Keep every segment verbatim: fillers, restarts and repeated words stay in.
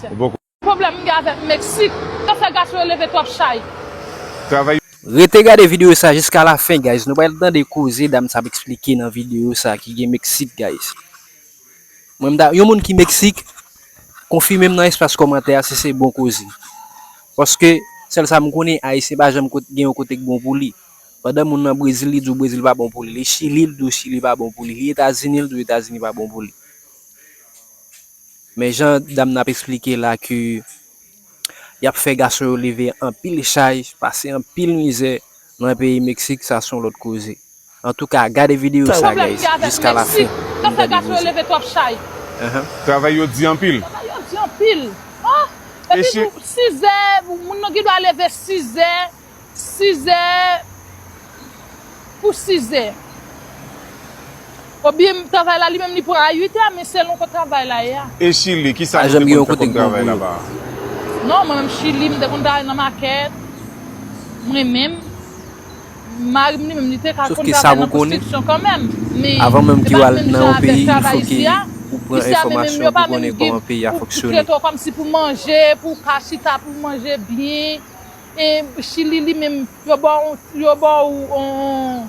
Pwoblèm m gen avèk Meksik, yo fè gason yo leve twòp chay. Rete gade videyo sa jiska lafen, guys. Nou pral tande koze dam sa ap eksplike nan videyo sa ki gen Meksik, guys. Mwen, m ta, yon moun ki Meksik, konfime m nan espas kòmantè a si se bon koze. Paske, sèl sa m konnen, Ayisyen pa janm gen yon kote k bon pou li. Pandan moun nan Brezil, li di w Brezil pa bon pou li. Li Chili, li di w Chili pa bon pou li. Li Etazini, li di w Etazini pa bon pou li. Men jan dam nan ap eksplike la ke y ap fè gason yo leve anpil chay, pase anpil mizè nan peyi Meksik, sa se yon lòt koze. Antouka, gade videyo sa, guys, jiska lafen. Yo fè gason yo leve twòp chay. Travay yo di anpil. Travay yo di anpil. Epi pou sizè, moun nan gen dwa leve sizè, sizè, pou sizè. Oubyen travay la li menm li pran a uit è, men selon kot travay la ye a. E Chili, kisa nou te konn fè kòm travay laba a? Non, mwen menm Chili, m te konn travay nan makèt. Mwen menm. Mari m li menm li te ka konn travay nan konstriksyon kanmenm. Men se pa menm jan avèk travay isi a. Isi a menm yo pa menm gen pou trete w kòmsi pou manje, pou w ka chita pou w manje byen. E Chili li menm, yo ba w, yo ba w yon,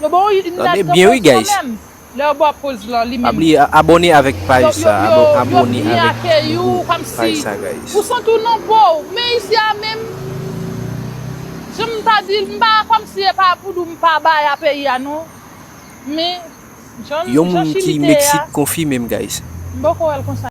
yo ba w yon nèg nan poz kanmenm. Lè yo ba w poz lan li menm. Pa bliye abòne avèk paj sa, abòne avèk nouvo paj sa, guys. Ou santi w nan po w, men isi a menm, jan m ta di l, m pa kòmsi e pa pou di w m pa bay a peyi a non. Men jan Chili te ye a, m poko wè l konsa.